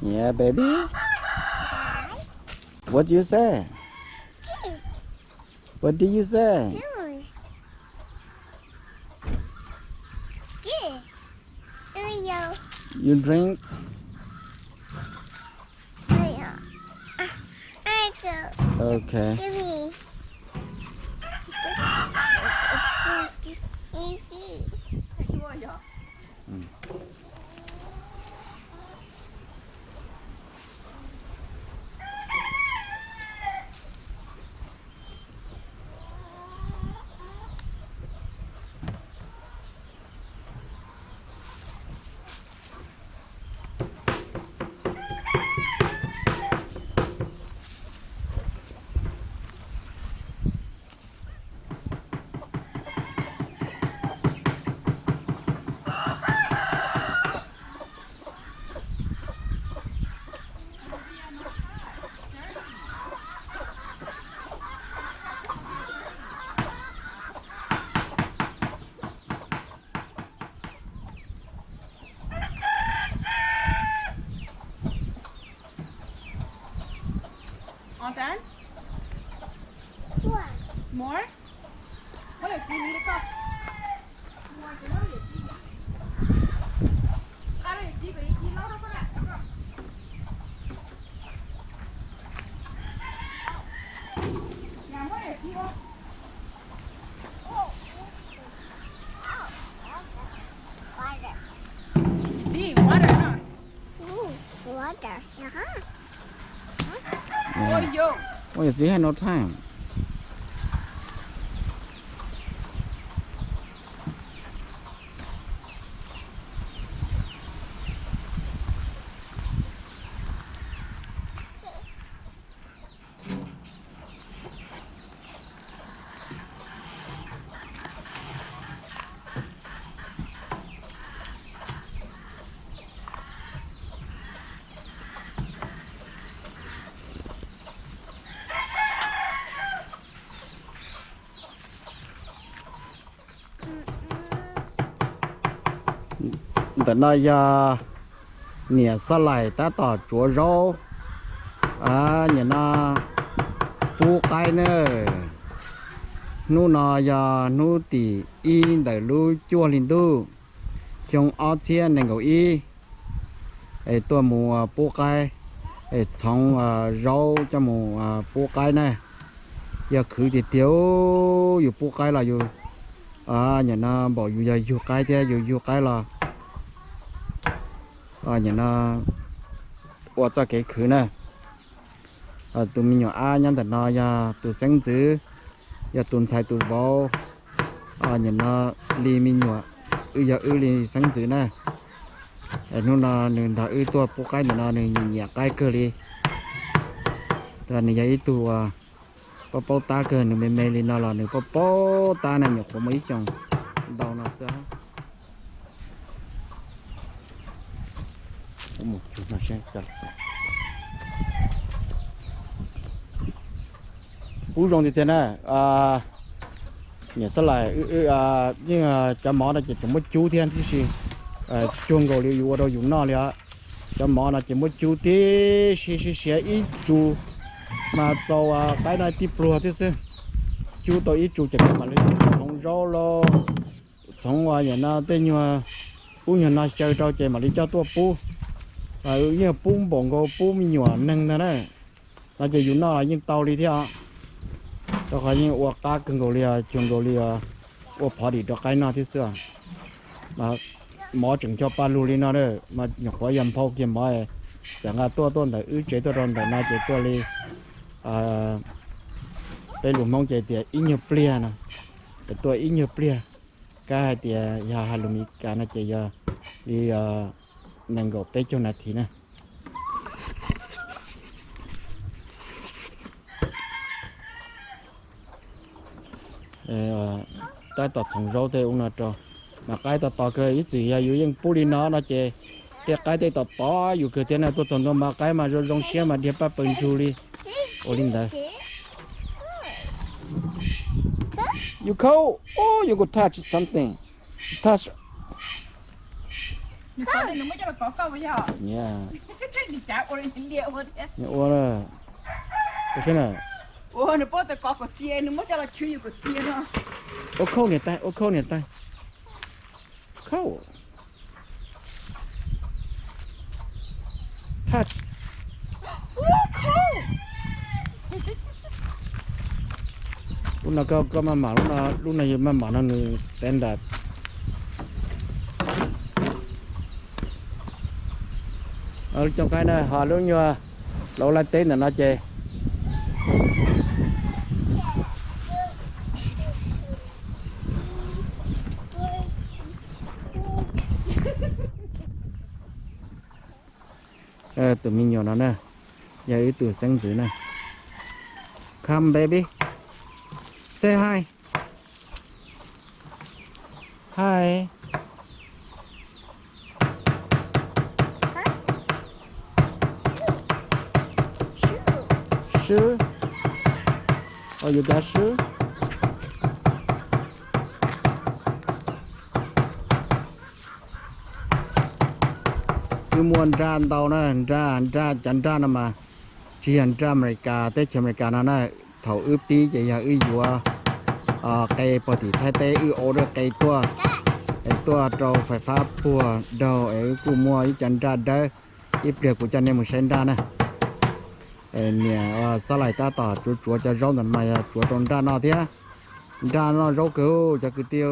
Yeah, baby. What do you say? What do you say? You drink? Okay. All done? More? Muab lawm txiv, nws li koj. Txiv, water, huh? Ooh, water. Uh-huh. Oi, yo. Oi, txiv, have no time. Ntawm no yog niam Xab Laim tab tom tsuav zaub, nim no pub qaib na. Hnub no yog hnub tim ib ntawm lub cuaj hli ntuj, xyoo ob txhiab nees nkaum ib. Es tuaj mus pub qaib, es txhoov zaub coj mus pub qaib na. Yog khwv tiag tiag, yus pub qaib los yus, nim no npaum yus yog yug qaib thiab, yus yug qaib los nim no ua txoj kev khwv na. Tus me nyuam ab nyob ntawm no yog tus xeeb ntxwv, yog tus ntxhais tus vauv, nim no li me nyuam, wb yog wb li xeeb ntxwv na. Es hnub no nws nrog wb tuaj pub qaib ntawm no nws nyiam nyiam qaib kawg li. Nws yog ib tug paub paub tab kawg, nws me me li no los nws paub paub tab na, nyuam qhuav muaj ib xyoos ntau no xwb. Pub zoo tiag tiag na. Niam Xab Laim, yeej cov mov no ces tseem muab cub thiab tib si, cuag nkaus li yus ua rau yus noj li os. Cov mov no ces muab cub tib si, siav siav ib tsu mas txaus qaib no tib pluag thiab xwb. Cub tau ib tsu ces mam li txhoov zaub los txhoov nim no tej nyuag ub nyuag no xyaw rau ces mam li coj tuaj pub. Yeej pub npaum nkaus pub me nyuam neeg ntag na. No ces yus noj los yeej tau li thiab os. Rau qhov yeej ua qab kawg nkaus li os, cuag nkaus li os, ua phov dim rau qaib noj thiab xwb os. Mov tseem cog paj lug li no, mas nyuam qhuav yog nphau kiag mov, txawm nqa tuaj tuaj ntawm wb tsev tuaj rau ntawm no ces tuaj li, peb lus Hmoob ces tias ib nyuag pliag no, tuaj ib nyuag pliag. Kab hais tias yog hais lus Meskas no ces yog li nees nkaum peb caug nas this na. Tab tom txhoov zaub tej ub no rau, mas qaib tos tos kawg, ib txwm yog yus yeej pub li no no ces tej qaib tej tom tod yus kawg thiab na. Tuaj txog ntua mas qaib mas zoo zoo siab mas dhia paj paws ntsug li. Ua li ntawd. You cold? Oh, you go touch something. Touch. Nws muab coj los kov koj puas yog? Nws ua, ua saib na. Ua, nws paub tias kov kom txia nws muab coj los chwv yus kom txia no. Ua khauj niam tais, ua khauj niam tais. Khauj. Touch. Lub no koj, koj maj mam, lub no, lub no yog maj mam no nws standard. Cov qaib na ho lub nyuag laus laj teb ntawm no ces tus me nyuam no na, yog ib tug xeeb ntxwv na. Come baby, say hi. Hi. 吃。哦，有给他吃。 Wb muaj nraj ntau na, nraj, nraj, cov nraj no mas tsis yog nraj Amelikas, teb chaws Amelikas no na. Thaum wb pib ces yog wb yuav qe puag tim Thaib teb, wb ua lub qe tuaj, es tuaj rau fais fab puag daug, es wb kuj muaj ib co nraj dawb. Ib pliag kuv coj nej mus saib nraj na. Niam Xab Lais tab tom tsuav tsuav cov zaub ntawm no mas yog tsuav rau nraj noj thiab. Nraj noj zaub kawg cov kwv tij.